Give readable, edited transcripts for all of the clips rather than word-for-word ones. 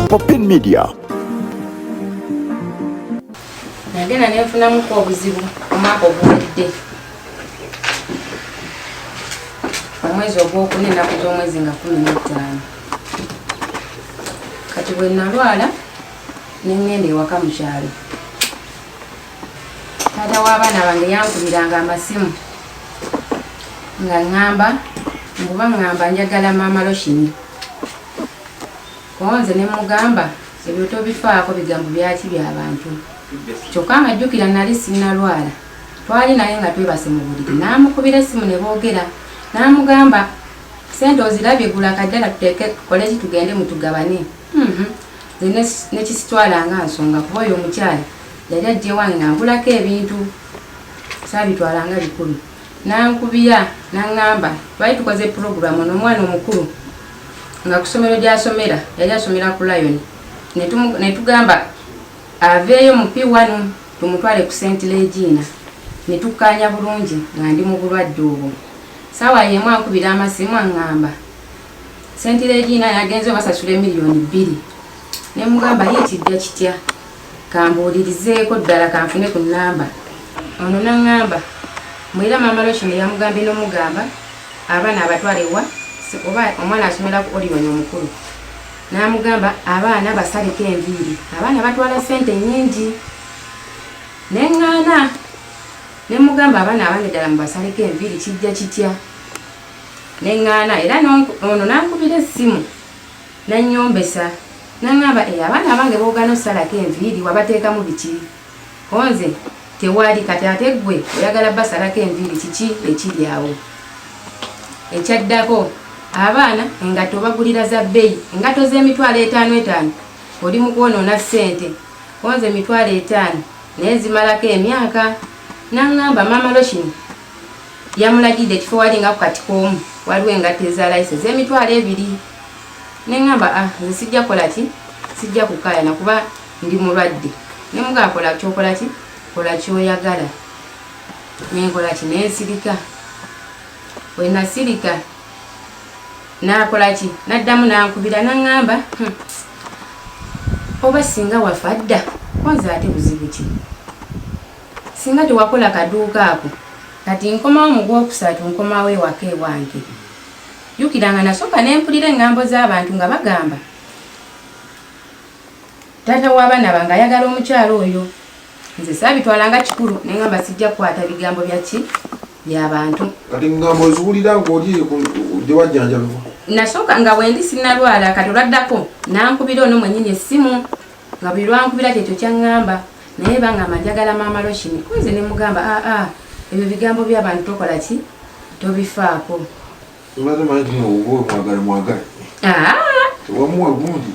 Popin Media. Nagenda nenfunamuko obuzibu omwaka oguwedde, omwezi ogwokuna, ennaku z'omwezi nga 15. Kati bwe nalwala neŋŋenda ewaka mu kyalo, taata w'abaana bange yankubiranga amasimu nga ŋŋamba mbuba ŋŋamba njagala maama loshini. Konze ne mugamba ebyo tobifaako, bigambo byaki by'abantu. Kyokka nga jjukira nali sinnalwala, twali naye nga twebase mu buliri, n'amukubira essimu ne boogera, n'amugamba sente ozirabye, gula akaddala tuteeke tukole ki, tugende mutugabane. Nze nekisitwala nga nsonga, kuba oyo omukyala yali ajja ewange nga ngulako ebintu, saabitwala nga bikulu. Nankubira naŋŋamba twali tukoze puroguramu n'omwana omukulu nga ku ssomero gy'asomera, yali asomera ku Lion, ne tugamba aveeyo mu P1 tumutwale ku St Regina, ne tukkaanya bulungi nga ndi mu bulwadde obwo. Saawa y'emu ankubira amasimu aŋŋamba St Regina yagenze basasula 2 million. Ne mugamba ye kijja kitya, kambuulirizeeko ddala kanfune ku nnamba. Ono naŋŋamba mwera maama Loshini yamugambye n'omugamba abaana abatwale wa oba omwana asomera ku Orion omukulu, n'amugamba abaana basaleko enviiri, abaana batwala ssente nnyingi. Neŋŋaana ne mugamba abaana abange ddala mubasaleko enviiri, kijja kitya? Neŋŋaana era ono n'ankubira essimu nannyombesa naŋŋamba, e abaana abange boogana osalako enviiri wabateekamu biki? Konze tewali, kati ate ggwe oyagala basalako enviiri, kiki ekiri awo? Ekyaddako abaana engatto bagulira za bbeeyi, engatto z'emitwalo etaano etaano, oli mu kwonoona ssente. Konze 50,000 naye zimalako emyaka. Naŋŋamba maama Loshini yamulagidde ekifo wali nga ku kati k'omu waliwo engatto eza layisi ez'emitwalo 2. Neŋŋamba, ah, nze sijja kukola ki, sijja kukaayana kuba ndi mulwadde. Nemugamba kola kyokola ki, kola kyoyagala. Nenkola ki, nensirika. Bwe nasirika nakola ki, naddamu nankubira naŋŋamba, oba singa wafa dda, konze ate buzibu ki singa tewakola kaduuka ako? Kati nkomawo mu gwokusatu, nkomawo ewaka ewange. Jjukira nga nasooka nempulira eŋŋambo z'abantu nga bagamba taata w'abaana bange ayagala omukyalo oyo. Nze saabitwalanga kikulu, neŋŋamba sijja kukwata bigambo byaki by'abantu. Kati ŋŋambo oziwulira ng'oli gye wajjanjabibwa? Nasooka nga wendi sinnalwala. Kati olwaddako nankubira ono mwennyini essimu, nga buli lwankubira kyekyo kyaŋŋamba, naye baŋŋamba njagala maama Loshini. Kunze ne mugamba, aa, ebyo bigambo by'abantu, tokola ki, tobifaako. Omaze manyi nti oba mwagala mwagale. Aa. Tewamuwa gundi.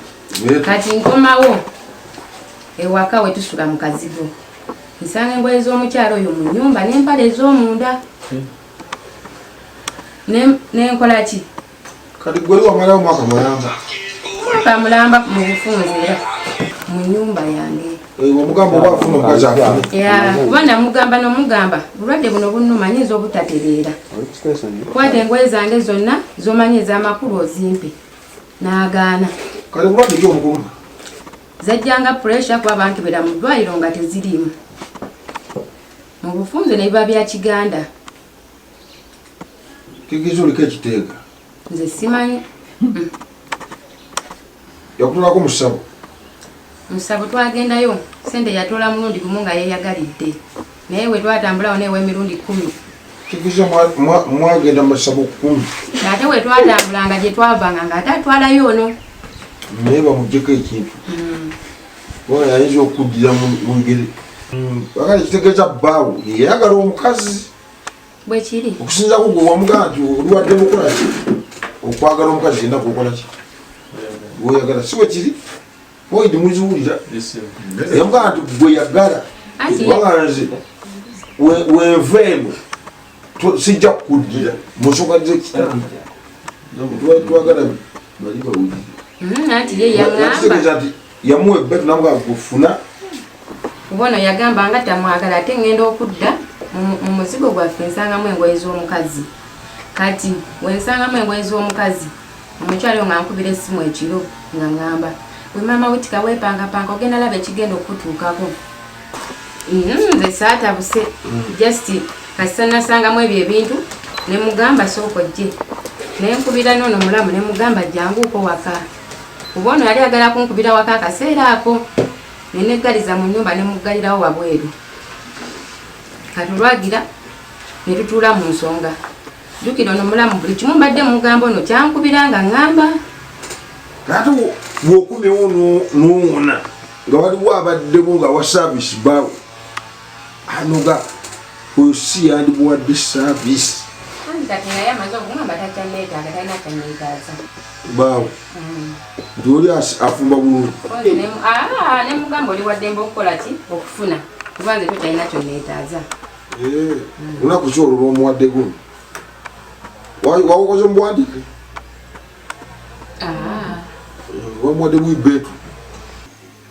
Kati nkomawo ewaka we tusula mu kazigo, nsanga engoye z'omukyalo oyo mu nnyumba n'empale ez'omunda. Nenkola ki? Kati gwe wamalawo mwaka mulamba? Mwaka mulamba mu bufunze era mu nnyumba yange. Omugamba oba afuna omukazi afune? Ya, kuba namugamba nomugamba bulwadde buno bunnuma, nyinza obutatereera, kwata engoye zange zonna zomanyi ez'amakulu ozimpe. N'agaana. Kati bulwadde ki obukuluma? Zajjanga pressure, kuba bankebera mu ddwaliro nga teziriimu. Mu bufunze ne biba bya kiganda. Kigeza oliko ekiteega? Nze simanyi. Yakutulako mu ssabo? Musabo twagendayo, sente yatoola mulundi gumu nga yeeyagalidde, naye we twatambulawo neewa emirundi 10. Kigeza mwagenda mu masabo 10? Ate we twatambulanga gye twavanga nga ate atwalayo ono. Naye bamugjeko ekintu, kubanga yayinza okuddira mu ngeri akale kitegeeza bbaawo yeyagala omukazi. Bwe kiri. Okusinzako gwe wamugamba nti oliwadde mukola ki, okwagala omukazi yenna gwokola ki, gwoyagala, si bwe kiri? Point muziwulira, yamugamba nti gwe yagala. Anti kubanga nze wenva eno sijja kukuddira mu nsonga z'ekitanda, twagala bali bawulire. Anti ye yaŋŋamba. Yakitegeeza nti yamuwa ebbetu namugamba gufuna. Kuba ono yagamba nga tamwagala, ate ŋŋenda okudda mu muzigo gwaffe nsangamu engoye z'omukazi. Kati wensangamu engoye z'omukazi, omukyala oyo nga nkubira essimu ekiro nga ŋŋamba Gwe maama Witika weepangapanga ogenda laba ekigenda okukutuukako. Nze saatabuse just kasita nasangamu ebyo ebintu ne mugamba sooka ojje ne nkubira n'ono mulamu ne mugamba jjanguuko waka kuba ono yali agala kunkubira waka akaseera ako ne neggaliza mu nnyumba ne muggalirawo wabweru. Kati olwagira ne tutuula mu nsonga. Jjukira ono mulamu buli kimu mbadde mugamba ono kyankubira nga ŋŋamba. Ate bw'okomyewo n'owona nga waliwo abaddemu nga wa saavisi baawe anoga oyo si yandimuwadde saavisi. Anti kati naye amaze okungamba takyanneetaaga talina kyanneetaaza. Baawe nti oli afumba bulungi. Ne mugamba oli waddembe okukola ki okufuna kuba nze tokyalina kyonneetaaza. Lunaku ki olwo lwomuwadde guno? Wawukoze mu buwandiike? Wamuwadde buibeetu.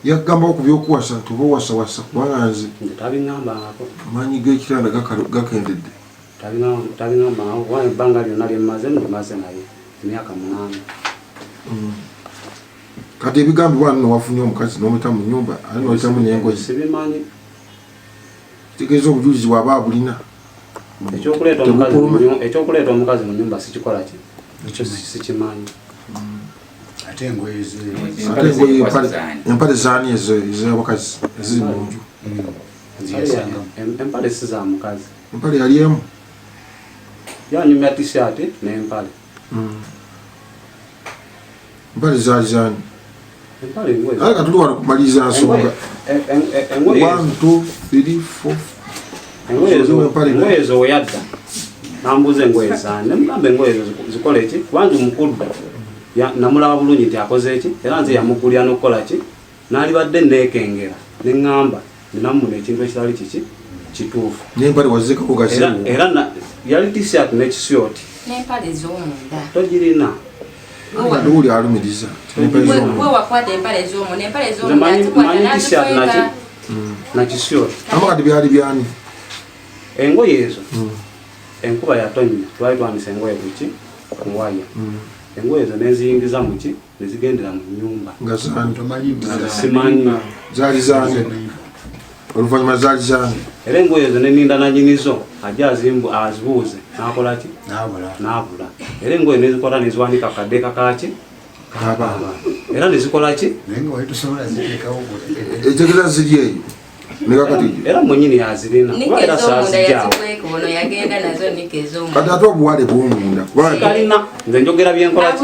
Yagamba ku byokuwasa nti oba owasawasa kubanga nze tabiŋambangako. Amaanyi g'ekitanda gakendedde. Tabiŋambangako kuba ebbanga lyonna lye mmaze ndimaze naye emyaka 8. Kati ebigambibwa nno wafunye omukazi n'omuyita mu nnyumba ate n'oyitamu n'engoye. Sibimanyi. Kitegeeza obujulizi bw'aba abulina. Ekyokuleeta omukazi mu nnyumba sikikola ki? Ekyo sikimanyi. Ate engoye empale zaani ezo ez'abakazi eziri mu nju? Empale si za mukazi. Empale yali emu? Yanyumya t-shirt n'empale. Empale zaali zaani? Ate kati tuli wano kumaliriza nsonga. 1 2 3 4. Engoye ezo we yadda nambuuza engoye zaani ne mugamba engoye ezo zikola eki kubanga mukudda namulaba bulungi nti akoze eki era nze yamugulira n'okukola ki naalibadde neekengera ne ŋŋamba ninammuna ekintu ekitali kiki kituufu. N'empale wazirekawo gazeewo. Era yali t-shirt n'ekisyooti. N'empale ez'omunda. Togirina. Uli alumiriza. Gwe wakwata empale ez'omunda, empale ez'omunda azikwata n'azikweka. Nakisyooti. Ama kati byali byani? Engoye ezo. Enkuba yatonnya, twali twanise engoye ku ki? Ku waya. Engoye ezo ne nziyingiza mu ki? Ne zigendera mu nnyumba. Nga zaani? Simanyi. Zaali zaani? Oluvannyuma zaali zaani? Era engoye ezo ne nninda nannyinizo ajje azibuuze n'akola ki? N'abula. Era engoye ne nzikwata ne nziwanika ku kadeeka kaaki? K'abaana. Era ne zikola ki? Ekitegeeza ziri eyo. Era mwennyini yazirina kuba era saazijjaawo. Kati ate obuwale bw'omunda. Sikalina nze njogera byenkola ki?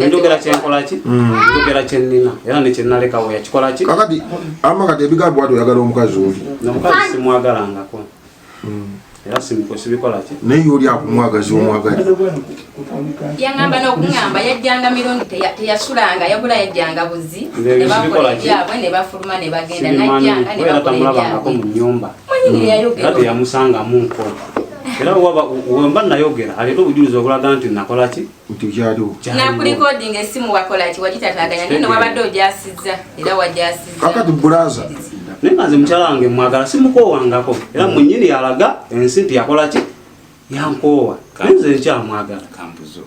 Njogera kyenkola ki? Njogera kyennina era ne kyennalekawo yakikola ki? Kakati ama kati ebigambo wati oyagala omukazi oli. Omukazi simwagalangako. Era sibikola ki? Naye oli akumwagaza omwagala. Yangamba n'okungamba yajjanga mirundi teyasulanga yabula yajjanga buzi ne bakola ebyabwe ne bafuluma ne bagenda najjanga ne bakola ebyabwe. Mu nnyumba. Mwenyini yayogera. Era teyamusangamu nko. Era wemba nayogera aleeta obujulizi obulaga nti nakola ki? Nti kyaliwo. Nakulikodinga essimu wakola ki wagitataaganya naye wabadde ogyasizza era wagyasizza. Kakati bulaza. Naye nga nze mukyala wange mwagala simukoowangako era mwennyini yalaga ensi nti yakola ki? Yankoowa. Naye nze nkyamwagala. Kambuzo.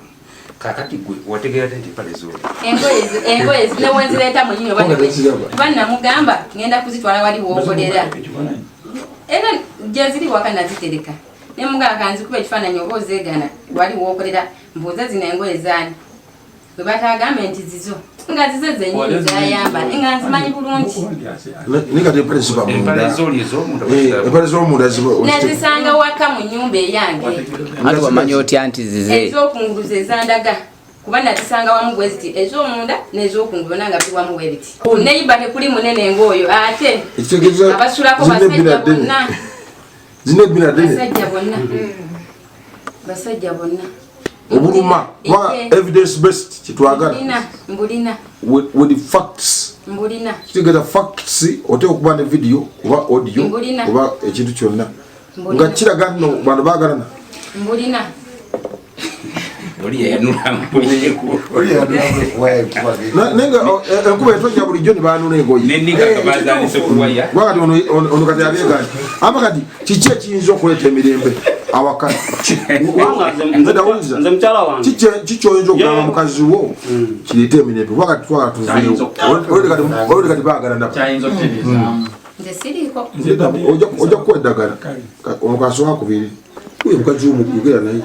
Kakati gwe wategeera nti empale z'oli. Engoye ne wenzireeta mwennyini oba kuba namugamba ngenda kuzitwala wali w'okolera. Era gye ziri waka nazitereka. Ne mugamba kanzikube ekifaananyi oba ozeegana wali w'okolera mbuuze zino engoye zaani. Bwe bataagambe nti zizo. Nga zizo zennyini zayamba nga nzimanyi bulungi. Naye kati empale ziba munda. Empale z'oli ez'omunda. Empale z'omunda ziba. Nazisanga waka mu nnyumba eyange. Ate wamanyi otya nti zize? Ez'okungulu ze zandaga. Kuba nazisanga wamu bwe ziti ez'omunda n'ez'okungulu byonna nga biri wamu bwe biti. Neyiba tekuli munene ng'oyo ate abasulako basajja bonna. Zino ebbina ddene. Basajja bonna. Basajja bonna. Obuluma kuba evidence based kyetwagala. Mbulina. With the facts. Mbulina. Kitegeeza facts oteeka okuba ne video oba audio oba ekintu kyonna. Nga kiraga nno bano baagalana. Mbulina. Naye enkuba etonnya bulijjo ne baanula engoye. Kuba kati ono kati abyeganye. Ama kati kiki ekiyinza okuleeta emirembe awaka? Nze mukyala wange. Kiki oyinza okugamba mukazi wo kireete emirembe? Kuba kati twagala tuveewo. Olwo kati baagala nabo. Nze siriiko. Ojja kukuwa eddagala. Ono kasooka kubiri. Uyo mukazi wo muyogera naye.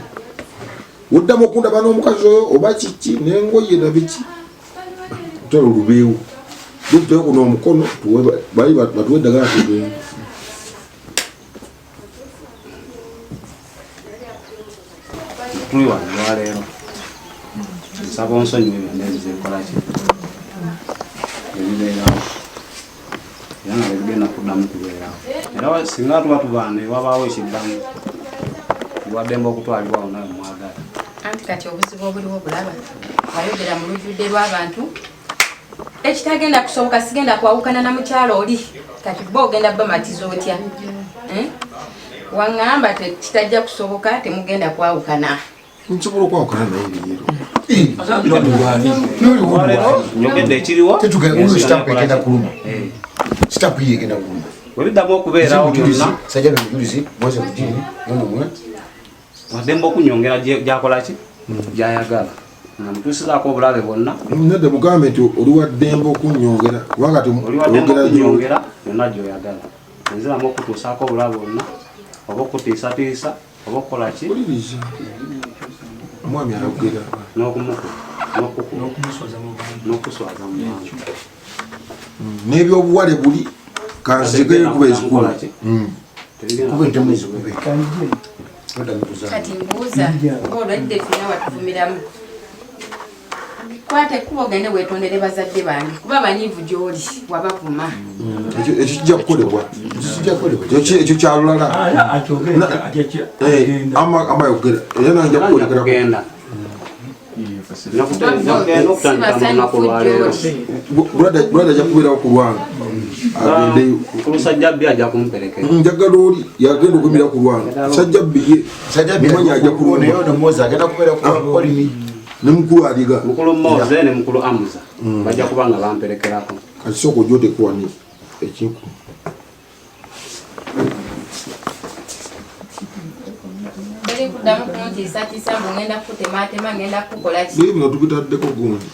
Oddamu okundaba n'omukazi oyo oba kiki n'engoye na biki. Otwala olubeewo. Luteeko kuno omukono bali batuwe eddagala tugende. Tuli wano olwaleero. Nsaba onsonyiwe byonna ebize nkola ki ebibeerawo era nga tebigenda kuddamu kubeerawo. Era singa tuba tubaana ewabaawo ekiddamu waddembe okutwalibwawo nawe mwagala. Anti kati obuzibu obuliwo bulaba wayogera mu lujjudde lw'abantu ekitagenda kusoboka, sigenda kwawukana na mukyalo oli. Kati bo ogenda bamatiza otya? Waŋŋamba kitajja kusoboka, temugenda kwawukana. Nsobola okwawukana naye leero. Nyogedde ekiriwo. Sitampu egenda kuluma. Sitampu ye egenda kuluma. Webiddamu okubeerawo byonna. Sajja mujulizi, Mose Mujini, nomumwe. Waddembe okunyongera gyakola ki? Gyayagala. Nga mutuusizaako obulabe bwonna. Nedda mugambe nti oli wa ddembe okunyongera. Kubanga kati oli wa ddembe okunyongera yonna gy'oyagala. Nziramu okutuusaako obulabe bwonna oba okutiisatiisa oba okukola ki? Omwami ayogera. N'okuswaza mu bantu. N'ebyobuwale buli kanzige kuba ezikulu. Kuba entemu ezikube. Kati mbuuza ng'olwedde ffenna watuvumiramu. Kwata ekkubo ogende weetondere bazadde bange kuba banyiivu gy'oli wabavuma. Ekyo kijja kukolebwa. Ekyo kya lulala. Ama yogera. Era nange nja kukwolekera. Brother ajja kubeerawo ku lwange. Agendeyo. Mukulu Sajjabbi ajja kumperekera. Njagala oli yagenda okuyimirira ku lwange. Sajjabbi ye. Mumanyi ajja kulumba. Naye ono Moze agenda kubeera ku Olimi. Ne mukulu Aliga. Mukulu Moze ne mukulu Amuza bajja kuba nga bamperekerako. Kati sooka ojje oteeke wano ekinku. Teri kuddamu kuntiisatiisa mbu ngenda kukutematema, ngenda kukukola ki? Biri bino tubitaddeko gundi.